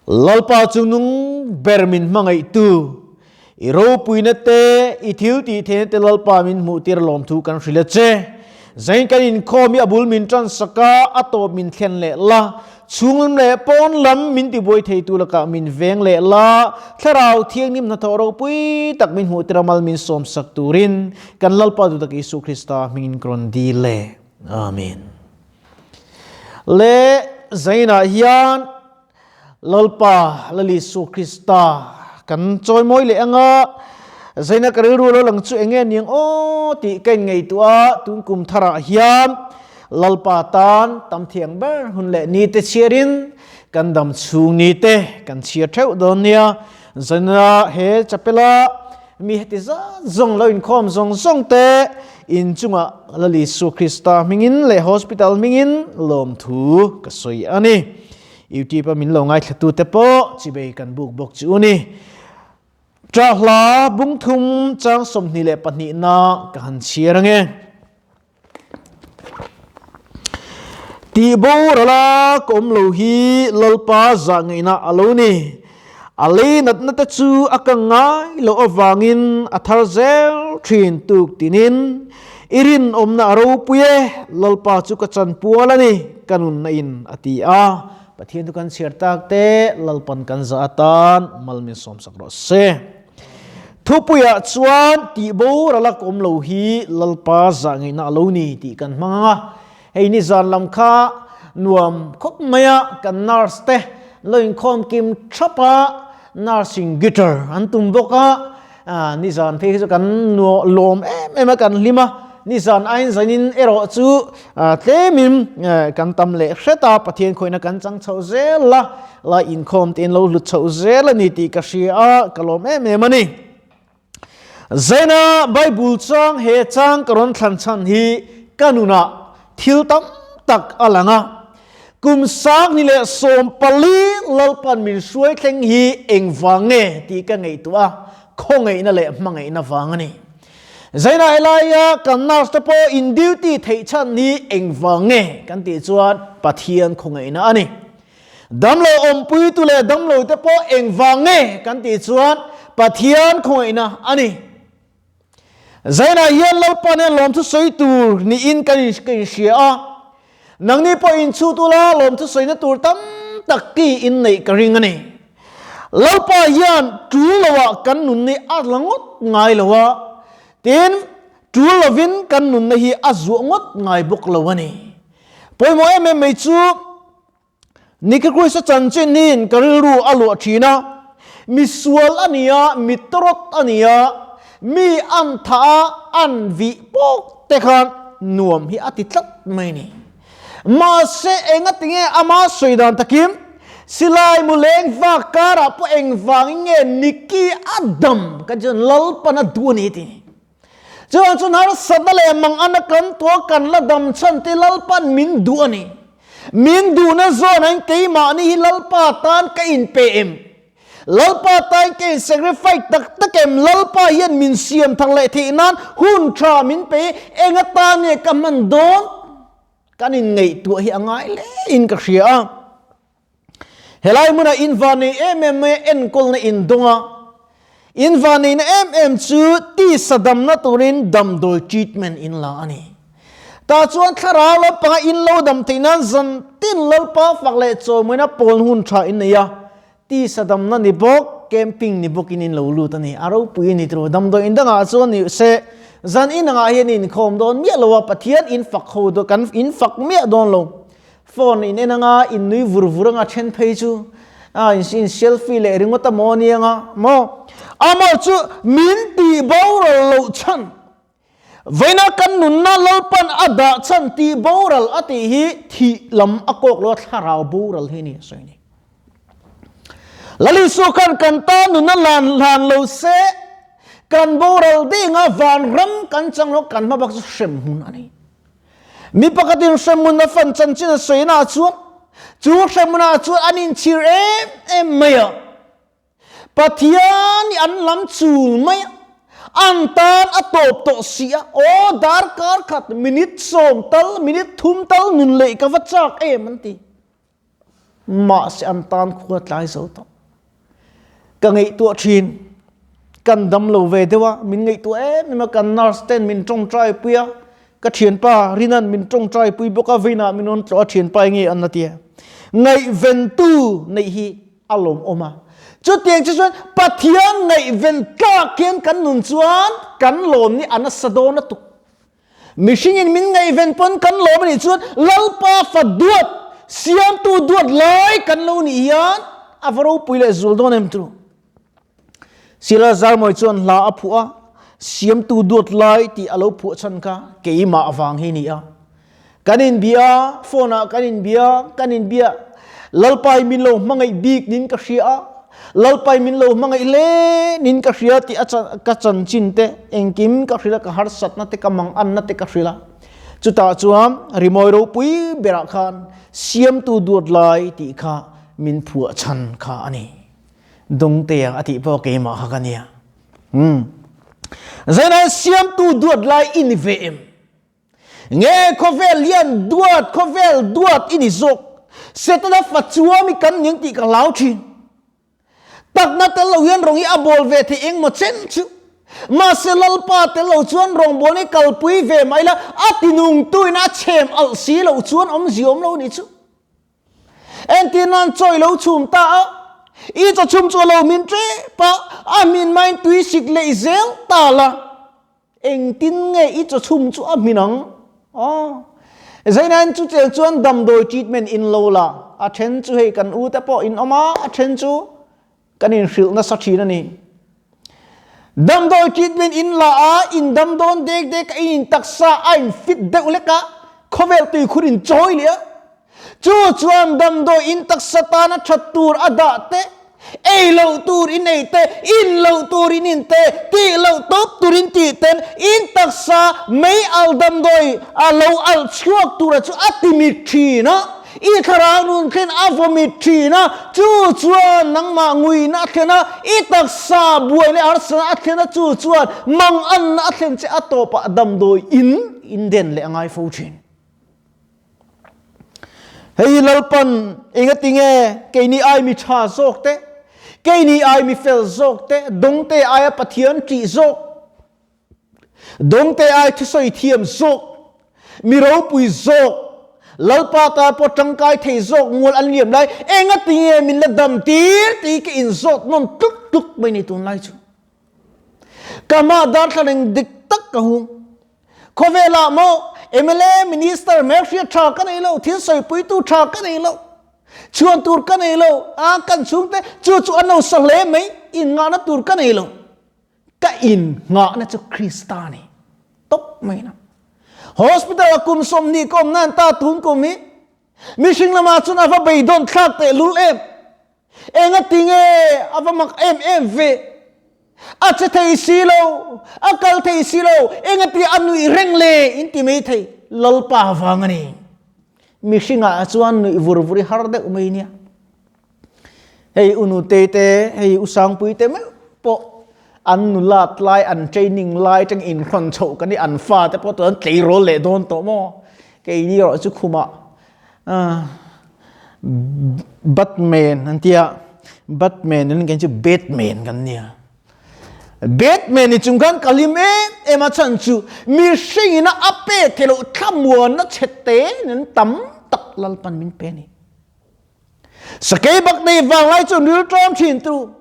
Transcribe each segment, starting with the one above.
Lalpa chungnung ber min hmangaihtu, i ropuina te, i thil tih theihna te Lalpa min hmuhtir lawmthu kan hrilh a che. Zain kan inkhawm hi a bul min tan sak a, a tawp min thlen leh la, chhung lam leh pawn lam min tibuai theitu lakah min veng leh la, Thlarau Thianghlim hnathawh ropui tak min hmuhtir a mal min sawmsak turin kan Lalpa duhtak Isua Krista hmingin ka rawn dil e. Amen. Le Zainah hian Lalpa Lal Isu Krista kan chawimawi leh anga Zaina ka rilru lo lang chu enge niang aw tih ka inngaihtuah a, tun kum tharah hian Lalpa tan tam thiang ber hun leh ni te chhiarin kan dam chhung ni te kan chhiar theuh dawn nia. Zaina he chapela Mi heti zat zawng lo inkhawm zawng zawng te in chungah Lal Isua Krista hmingin leh hospital hmingin lawmthu ka sawi a ni. YouTube a min lo ngaithlatu te pawh chibei kan buk bawk chu u ni. Ṭahla bungthum chang 22 na ka han chhiar ange. Tih borala ka awm lo hi Lalpa zah ngaihna a lo ni. A lei natna te chu a ka ngai loh avangin a thar zel thin tuk tinin i rinawmna a ropui e, Lalpa chu ka chanpual a ni, ka nunna in a ti a. Pathian chu kan chhiar tak te Lalpan kan zah atan mal min sawmsak rawh se. Thupuiah chuan tih boral a kawm lo hi Lalpa zah ngaihna a lo ni tih kan hmang ang a, hei nizan lam kha nuam khawp mai a, kan nurse te lo inkhawm kim thap a, nursing guitar an tum bawk a, nizan phei hi chu kan lawm em em a, kan hlim a, nizan ain zanin erawh chu tlemin kan tam leh hret a, Pathian khawihna kan chang chhoh zel a. La inkhawm te in lo hlut chhoh zel a ni tih ka hria a, ka lawm em em a ni. Zaina Bible chang he chang ka rawn thlan chhan hi ka nunah thil tam tak a lang a. Kum 2014 Lalpan min hruai thleng hi engvang nge tih ka ngaihtuah a, khawngaihna leh hmangaihna vang a ni. Zaina helaia kan nurse te pawh in duty theih chhan hi engvang nge kan tih chuan Pathian khawngaihna a ni. Damlo awmpuitu leh damlo te pawh engvang nge kan tih chuan Pathian khawngaihna a ni. Zainah hian Lalpa nen lawmthu sawi tur niin kan ka inhria a, nangni pawh inchhut ula lawmthu sawina tur tam tak ki in neih ka ring a ni. Lalpa hian tul loah kan nunna hi a la ngawt ngai lo a, tin, tul lovin kan nunna hi a zuah ngawt ngai bawk lo a ni. Pawimawh em em mai chu Nikhi Krista chanchin hiin ka rilru a luah thin a, mi sual a ni a, mi tawrawt a ni a, mi an thah a, an vih pawk te khan nuam hi a ti tlat mai ni. Mahse engatinge ama sawi dan takin silai mu leng vak karah pawh engvangin nge Nikki a dam kan chuan Lalpan a duh a ni ti. Chuan chun harsatna leh mangana kan tuah kan la dam chhan te Lalpan min duh a ni. Min duhna zawn ah hian keimahni hi Lalpa tan ka inpe em? Lalpa tan ka in sacrifice tak tak em? Lalpa hian min siam thar leh theih nan hun tha min pe i eng atan nge ka hman dawn? Kan inngaihtuah hi a ngai hle in ka hria a. Helai hmunah in vanei em em mai a enkawlna in dawng a, in vaneina em em chu tisa damna turin damdawi treatment in la a ni. Tah chuan thlarau lampanga in lo dam theih nan zan tin Lalpa fak leh chawimawina pawl hun tha in nei a, tisa damna ni bawk, camping ni bawkin in lo lut a ni. A ropui a ni tiraw, damdawi in dangah chuan ni se zan in angah hian in inkhawm dawn miah lo a, Pathian in fak ho kan in fak miah dawn lo. Phone in en anga in nui vur vur anga then phei chu a in in selfie leh ringawt a maw ania nga maw amah chu min tih boral loh chhan vawiina kan nunna Lalpan a dah chhan tih boral a tih hi thih lam a kawk lo a thlarau boral hi a ni a sawi ni. Lal Isua khan kan tan nunna hlan hlan lo se kan boral ding a vanram kan chang lo kan hma bak chu hremhmun a ni. Mi pakhatin hremhmun a fan chanchin a sawina ah chuan chu hremhmun ah chuan an inchhir em em mai a. Pathian hi an lam chul mai a, an tan a tawp tawh si a, aw darkar khat minute 10 tal minute 3 tal nun leh ka va chak em an ti. Mahse an tan khua tlai zo tawh. Ka ngaihtuah thin. Kan dam lo ve deuh a, min ngaihtuah em em a, kan nurse ten min tawngtai pui a, ka thianpa Rinan min tawngtai pui bawk a, vawiinah min rawn tlawh a, thianpa enge an la ti a. Ngaihventu neih hi a lawmawm a. Chutiang chu chuan Pathian ngaihven tlak hian kan nun chuan kan lawm ni a nasa dawn a tuk. Mihringin min ngaihven pawn kan lawm a nih chuan Lalpa fa duat, siamtu duat lai kan lo nih hian a va ropui leh zual dawn em chu. Sila Zarmawi chuan hla a phuah a, siamtu duat lai tih a lo phuah chhan kha keimah avang hi ni a. Kan inbia, phone ah kan inbia, kan inbia. Lalpai min lo hmangaih bik nin ka hria a, Lalpai min lo hmangaih hle nin ka hria tih a ka chanchin te engkim ka hrilh a, ka harsatna te ka manganna te ka hrilh a. Chutah chuan rimawi ropui berah khan siamtu duat lai tih kha min phuah chhan kha a ni. Dungtea a tih pawh keimah kha ka nia. Umm. Zainah siamtu duat lai i ni ve em? Nge khawvel hian duat khawvel duat i ni zawk? Setana fa chuam i kan ning tih ka hlau thin. Takna tel lo hian rawng hi a bawl ve thei eng maw chen chu. Mahse Lalpa tel lo chuan rawngbawlna hi kalpui ve mai la, a tinungtuin a chhem alh si loh chuan awmzia awm lo ni chu. Entir nan chawi lo chhum ta a, i chaw chhum chu a lo hmin tep a, a hmin hmain tui sik leh zel ta la. Engtin nge i chaw chhum chu a hmin ang? Aw. Zainain chu cheng chuan damdawi treatment in lo la, a then chu hei kan u te pawh in awm a, a then chu kan inhrilh nasa thin a ni. Damdawi treatment in la a, in dam dawn dek dek a, in in taksa a in fit deuh lek a, khawvel tuikhur in chawi leh a. Chu chuan damdawi in taksa tana that tur a dah te, ei loh tur in ei te, in loh tur in in te, tih loh tawp tur in tih ten in taksa mei al damdawi a lo alh chhuak tura chu a ti mit thin a, i thlarau nun thlen a vaw mit thin a, chu chuan nangmah nguina a thlen a, i taksa buai leh harsatna a thlen a, chu chuan manganna a thlen che a tawpah damdawi in in den leh a ngai fo thin. Hei Lalpan engati nge keini ai mi tha zawk te, keini ai mi fel zawk te, dawngte aia Pathian ṭih zawk, dawngte ai thusawi thiam zawk, mi ropui zawk, Lalpa tan pawh ṭangkai thei zawk mual an liam lai, engati nge min la dam tir tih ka inzawt nawn tluk tluk mai ni tunlai chu. Ka hma darthlalang dik tak ka hung. Khawvelah maw mla, Minister, hmelhriat tha ka nei lo, thil sawipuitu tha ka nei lo, chhuan tur ka nei lo, a kan chhungte chu chu an lo sa hle mai, innghahna tur ka nei lo. Ka innghahna chu Krista ni. Tawp mai na. Hospital a kum 20 ka awm nan ta tun kum hi mihring lamah chuan a va beidawn thlak tehlul em. Engati nge a va mak em em ve? A che thei si lo, a kal thei si lo, engati a nuih reng le in ti mai thei. Lalpa vang a ni. Mihringah chuan nuih vur vur i har deuh mai nia. Hei u Nutei te, hei u Sangpui te meuh pawh an nulat lai, an training lai tang inhrawn chhoh kan ni, an fa te pawh tun an tleirawl leh dawn tawh maw? Keini erawh chu khumah Batman an tia Batman an kan chu Batman kan nia Batman ni chung khan ka hlim em em a chhan chu mihring ina a pek theih loh thlamuanna chhe te nen tam tak Lalpan min pe a ni. Sakei bak nei vanglai chu rilṭawm thin tu.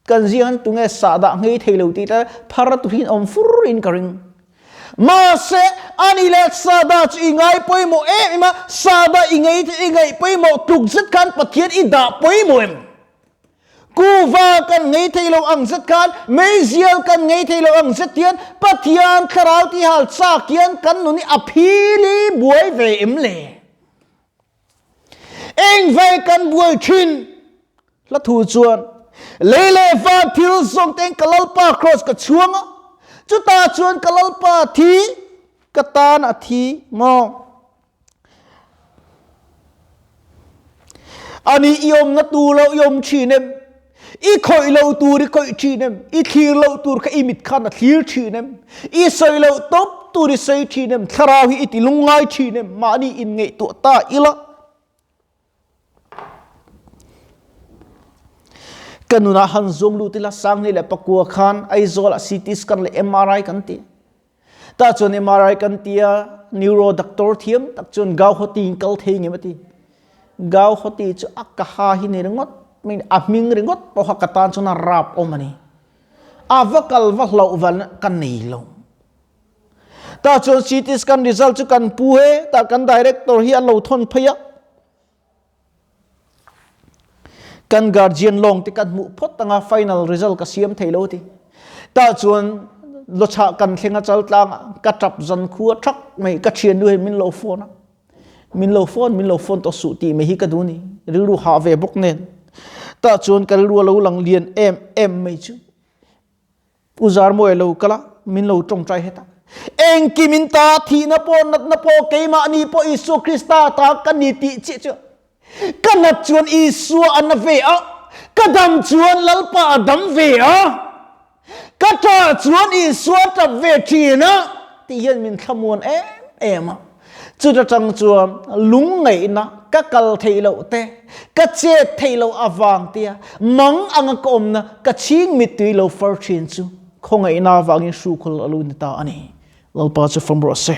Kan ziang tunge sahdah ngei thei lo tih te phar tuhin awm fur in ka ring. Mahse, ani leh sahdah chu i ngai pawimawh em em a, sahdah i ngei i ngaih pawimawh tluk zet khan Pathian i dah pawimawh em? Kuva kan ngei thei lo ang zet khan, meizial kan ngei thei lo ang zet hian Pathian thlarau tihal chak hian kan nun hi a phili buai ve em le? Engvai kan buai thin? Hla thu chuan, Lei leh van thil zawng tein ka Lalpa kraws ka chhuang a, chutah chuan ka Lalpa thi ka tan a thi maw? Ani i awmna tur lo i awm thin em? I khawih lo tur i khawih thin em? I thlir loh tur kha i mit khan a thlir thin em? I sawi loh tawp tur i sawi thin em? Thlarau hi i ti lungngai thin em? Mahni inngaihtuah ta ila. Ka nunah han zuang lut ila 2009 khan Aizawl ah CT scan leh MRI kan ti. Tah chuan MRI kan tia neuro doctor thiam tak chuan Gauhati in kal thei ngem a ti. Gauhati chu a ka ha hi ni ringawt mai a hming ringawt pawha ka tan chuan a rap awm a ni. A va kal va hlauh val ka nei lo. Tah chuan CT scan result chu kan pu he tah kan director hi a lo thawn phei a. Kan guardian lawng te kan hmuh phawt anga final result ka siam thei lo ti. Tah chuan lochah kan thleng a chal tlang a ka tap zan khua thak mai ka thian nu hian min lo phone a. Min lo phone min lo phone tawh suh tih mai hi ka duh ni. Rilru hah ve bawk nen. Tah chuan ka rilru a lo lang lian em em mai chu. U Zarmawi a lo kal a, min lo tawngtai het a. Engkim in ta thihna pawh natna pawh keimahni pawh Isua Krista ta ka ni tih chiah chu ka nat chuan Isua a na ve a, ka dam chuan Lalpa a dam ve a, ka ṭah chuan Isua a ṭap ve ṭhin a tih hian min thlamuan em em a. Chuta tang chuan lungngaihna ka kal theih loh te, ka chet theih loh avang tia mang anga ka awmna ka chhing mittui lo far thin chu khawngaihna avangin hrukhul a lo ni ta a ni. Lalpa chu fam rawh se.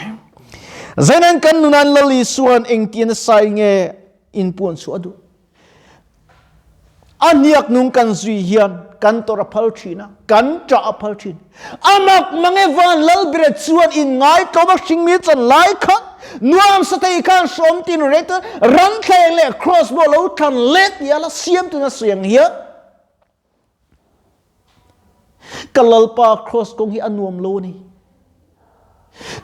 Zainan kan nunan Lal Isua'n engtia nasa nge inpuan chhuah a duh? A hniak nung kan zui hian kan tawrh a phal thin a, kan ṭah a phal thin. A mak mang e van Lalbera chuan in ngaitlawm a hringmi chan lai kha nuam sa thei khan hrawm tin reng chuan ranthleng leh crossbow lo thlan let nia la siam tuna sawi ang hian Ka Lalpa cross kawng hi a nuam lo a ni.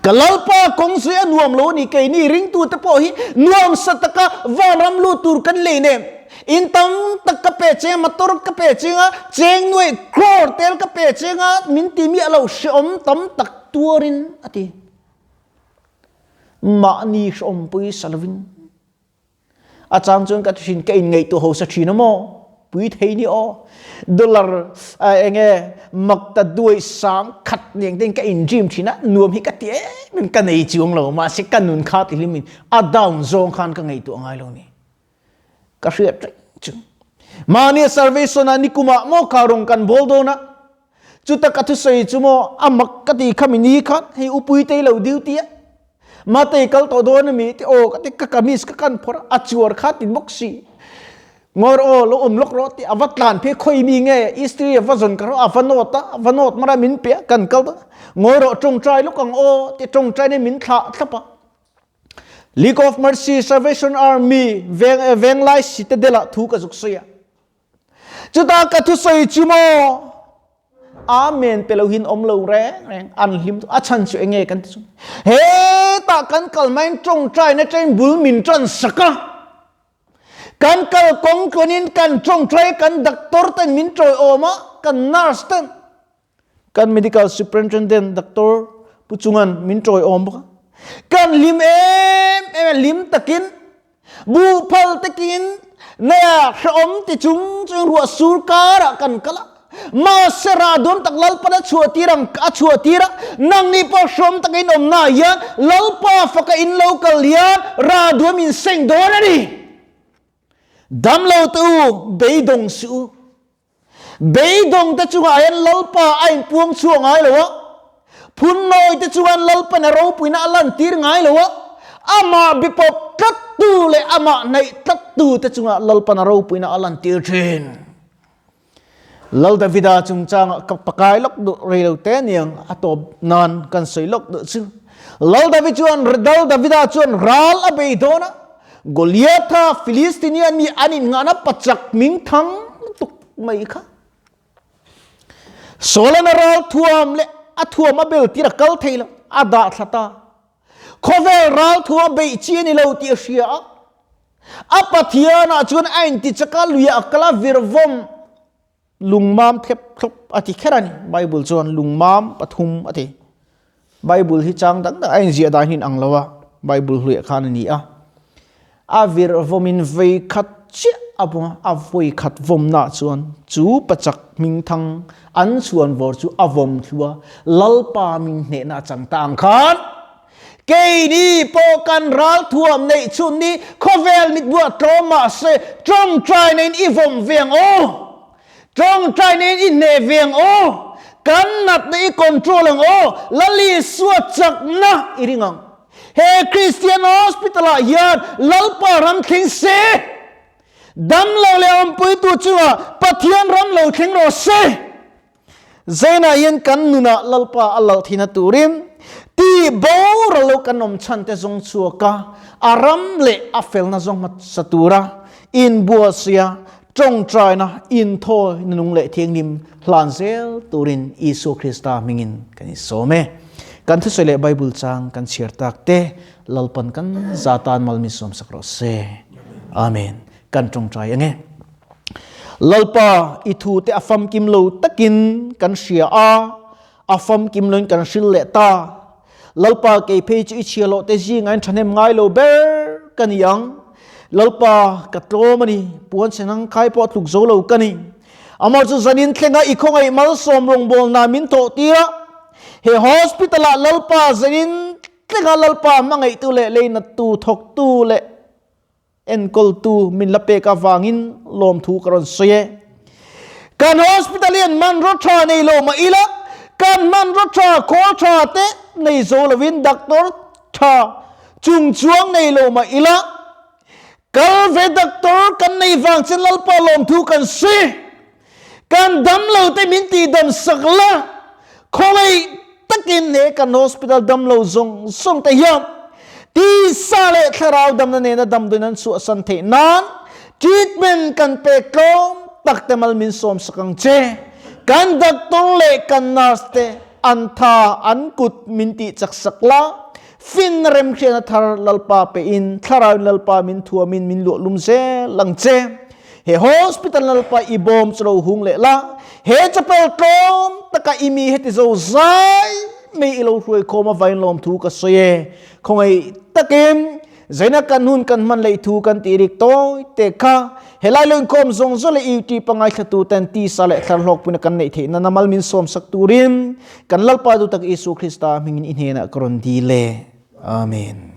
Ka Lalpa kawng chu a nuam lo a ni. Keini ringtute pawh hi nuam sa taka vanram lut tur kan lei nem. In tam tak ka pe cheng a, motor ka pe cheng a, cheng nuai crore tel ka pe cheng a, min ti miah lo hrehawm tam tak tuarin a ti. Mahni hrehawmpui sa lovin. A chang chuan ka thin ka in ngaihtuah ho sa thin a maw? Pui thei ni aw. Dollar enge mak ta duai sang khat niang ten ka in dream thin a, nuam hi ka ti em em ka nei chuang lo mahse ka nun kha ti hlim in a down zawng khan ka ngaihtuah ngai lo ni. Ka hriat reng chu. Mahni salvation ah nikumah maw ka rawng kan bawl dawn a, Chuta ka thusawi chu maw a mak ka ti kha mi ni khan hei upui te lo duty a matei kal tawh dawn ami ti aw ka ti ka kamis ka kan phawrh a a chuar kha ti bawk si ngawr aw lo awm lawk rawh ti a va tlan phei khawi mi nge istiri a va zawn ka rawh a va nawt a a va nawt mar a min pe a kan kal dawn ngawi rawh tawngtai lawk ang aw ti tawngtai nen min thlah thlap a League of Mercy Salvation Army veng venglai citadel ah thu ka zuk sawi a. Chutah ka thusawi chu maw Amen pe lo hin awm lo reng reng an hlim a chhan chu enge kan ti chu hetah kan kal main tawngtai na train bul min tan saka kan kal kawng tluanin kan tawngtai kan doctor ten min tawi awm a kan nurse ten Kan medical superintendent Doctor Pu Chungan min tawi awm bawk a. Kan hlim em em a, hlim takin buh phal takin naya hrehawm ti chung chung ruah sur karah kan kal a. Mahse rah dawn tak Lalpan a chhuah tir ang a chhuah tir a, nangni pawh hrehawm taka in awmna ah hian Lalpa faka in lo kal hian rah duam in seng dawn a ni. Damlo te u, beidawng suh u. Beidawngte chungah hian Lalpa a inpuang chhuak ngai lo a, phunnawite chuan Lalpan a ropuina a lantir ngai lo a, amah bipawp tlattu leh amah hnaih tlattute chungah Lalpan a ropuina a lantir thin. Lal Davida chungchangah ka pakai lawk duh rei lo te aniang a tawp nan kan sawi lawk duh chu. Lal David chuan Lal Davida chuan ral a bei dawn a, Goliatha Philistinia mi an innghahna pachak hming thang lutuk mai kha. Saula'n a ral thuam leh a thuam a bel tir a kal thei lo, a dah thla ta. Khawvel ral thuam a beih chi a ni lo tih a hria a, a Pathianah chuan a intichak a, luiah a kal a, virvawm Lungmam thlep thlawp a ti kher a ni. Bible chuan lungmam pathum a ti. Bible hi chang dang dang a inziah dan hi inang lo a, Bible hluiah khan a ni a. A vir vawmin vei khat chiah a bawng a, a vawi khat vawmnaah chuan chu pachak hmingthang an chhuan vawr chu a vawm thlu a, Lalpa min hnehna a chang ta ang khan keini pawh kan ralthuam neih chhun ni khawvel mitbuah tlawm mahse tawngtaina in i vawm ve ang aw. Tawngtai nen i hneh ve ang aw. Kan natna i control ang aw. Lal Isua chakna i ring ang. He Christian Hospital ah hian Lalpa ram thleng se. Damlo leh awmpuitu chungah Pathian ram lo thleng rawh se. Zainah hian kan nunah Lalpa a lal thihna turin ti boral lo kan awm chhan te zawng chhuak a, a ram leh a felna zawng hmasa tura inbuatsaih a, tawngtaina inthawi na nung leh thianghlim hlan zel turin Isua Krista hmingin kan insawm e. Kan thusawi leh Bible chang kan chhiar tak te Lalpan kan za tan mal min sawmsak rawh se. Amen. Kan tawngtai ange. Lalpa, i thute a famkim lo takin kan hria a, a famkim loin kan hril leh ta. Lalpa, kei phei chu i chhia loh te zingah in thahnem ngai lo ber ka ni ang. Lalpa, ka tlawm a ni, puan chhe nang khai pawh tluk zo lo ka ni. Amah chu zanin thlenga i khawngaih malsawm rawngbawlna min thawh tir a, he hospital-ah Lalpa zanin thlenga Lalpa hmangaihtu leh leinattu thawktu leh Enkawltu min la pek avangin lawmthu ka rawn sawi e. Kan hospital hian hmanraw tha nei lo mah ila, kan hmanraw tha, khawl tha te nei zo lovin doctor tha chungchuang nei lo mah ila, kal ve doctor kan nei vang chuan Lalpa lawmthu kan sawi e. Kan damlo te min tihdam sak la, khawngaih takin he kan hospital damlo zawng zawng te hian tisa leh thlarau damna nena damdawiin an chhuahsan theih nan treatment kan pek tlawm tak te mal min sawm sak ang che. Kan doctor leh kan nurse te an tha an kut min tih chak sak la, finna remhriatna thar Lalpa pein thlarauin Lalpa min thuamin min luahlum zel ang che. He hospital Lalpa i bawm chu lo hung leh la, he chapel tlawm taka i mi heti zo zai mai i lo hruai khawm avain lawmthu ka sawi e. Khawngaih takin zaina kan hun kan hman leh thu kan tih rik tawi te kha helai lo inkhawm zawng zawng leh YouTube a ngaithlatu ten tisa leh thlar hlawkpuina kan neih theih nana mal min sawmsak turin kan Lalpa duhtak Isu Krista hmingin i hnenah ka rawn dil e. Amen.